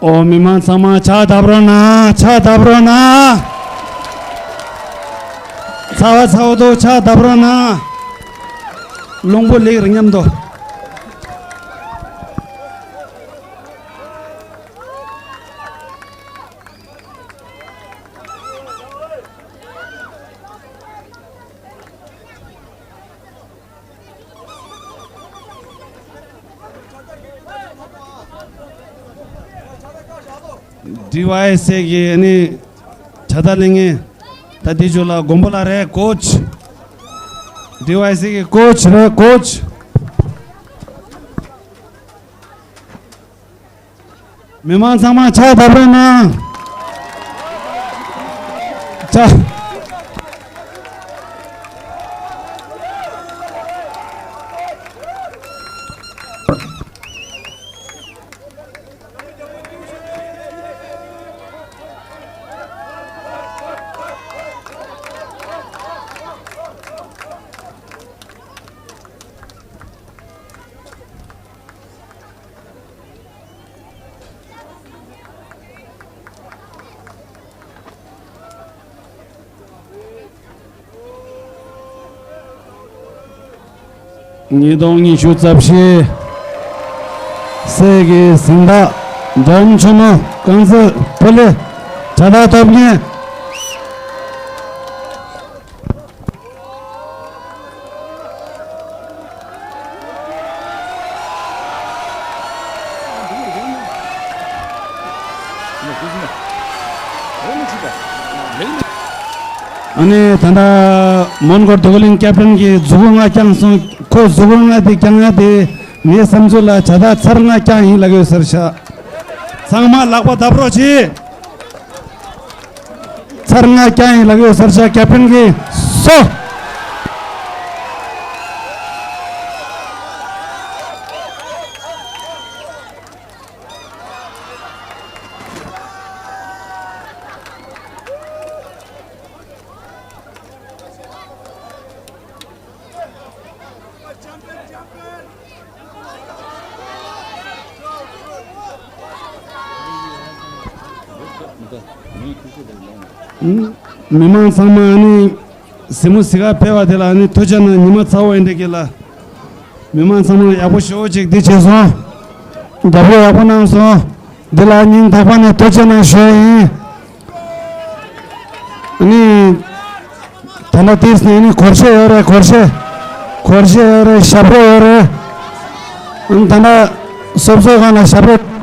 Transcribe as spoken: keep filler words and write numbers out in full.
ཨོ། མི་མང་ཚང་མ་ཕྱག་བརྡབ་རོགས་གནང་། ཕྱག་བརྡབ་རོགས་གནང་། ཚ་བ་ཚ་བོ་འདུག་ཕྱག་བརྡབ་རོགས་གནང་། རླུང་བུ་ལེགས་རེད་སྙམ་དུ། ཌི་ཝའི་སི་གི་ཨ་ནི་ཇ་རྟ་ལེན་མཁན་ད་དེ་ཇོ་ལ་དགོན་པ་ལ་རེད་ཀོ་ཆི། ཌི་ཝའི་སི་གི་ཀོ་ཆི་རེད་ཀོ་ཆི། མི་མང་ཚང་མ་ཕྱག་བརྡབ་རོགས་གནང་། ཕྱག་ཉིས་སྟོང་ཉི་ཤུ་རྩ་བཞི། སྲས་ཀྱི་གཟེངས་རྟགས་འབྲོམ་ཆུང་མ་རྐང་རྩེད་སྤོ་ལོའི་དྲ་ཐག་ཐོབ་མཁན། ཨ་ནི་ད་ལྟ་མོན་གྷོ་རྡོ་རྗེ་གླིང་ཀེབ་ཊན་གྱིས་མཛུ་གུ་ལྔ་བརྐྱངས་སོང་། ཁོ་མཛུ་གུ་ལྔ་དེ་བརྐྱང་ཡ་དེ་ངའི་བསམ་ཚུལ་ལ་ཇ་རྟ་ཚར་ལྔ་བརྐྱངས་ཡིན་ལབ་ཡོད་ཟེར་ཤག་ཚང་མ་ལག་པ་བརྡབ་རོགས་གྱིས། ཚར་ལྔ་བརྐྱངས་ཡིན་ལབ་ཡོད་ཟེར་ཤག་ཀེབ་ཊན་གྱིས་སོ། མི་མང་ཚང་མ་ཨ་ནི་གཟིགས་མོ་གཟིགས་ག་ཕེབས་པ་དེ་ལ་ཨ་ནི་ཐུགས་རྗེ་གནང་། ཉི་མ་ཚ་བོ་ཡིན་འདྲ་གི་ལ། མི་མང་ཚང་མ་ཡག་པོ་ཞེ་པོ་ཅིག་འདི་བྱས་སོང་། རྒྱབ་སྐྱོར་ཡག་པོ་གནང་སོང་། འདི་ལ་སྙིང་ཐག་པ་ནས་ཐུགས་རྗེ་གནང་ཞུ་ཡ་ཡིན། ཨ་ནི། ད་ལྟ་དེས་ནས་ནི་སྒོར་གཞས་ཡོད་རེད། སྒོར་གཞས། སྒོར་གཞས་ཡོད་རེད། ཞབས་བྲོ་ཡོད་རེད། ཨ་ནི་ད་ལྟ་སོབ་སོབ་སྒང་ལ་ཞབས་བྲོ།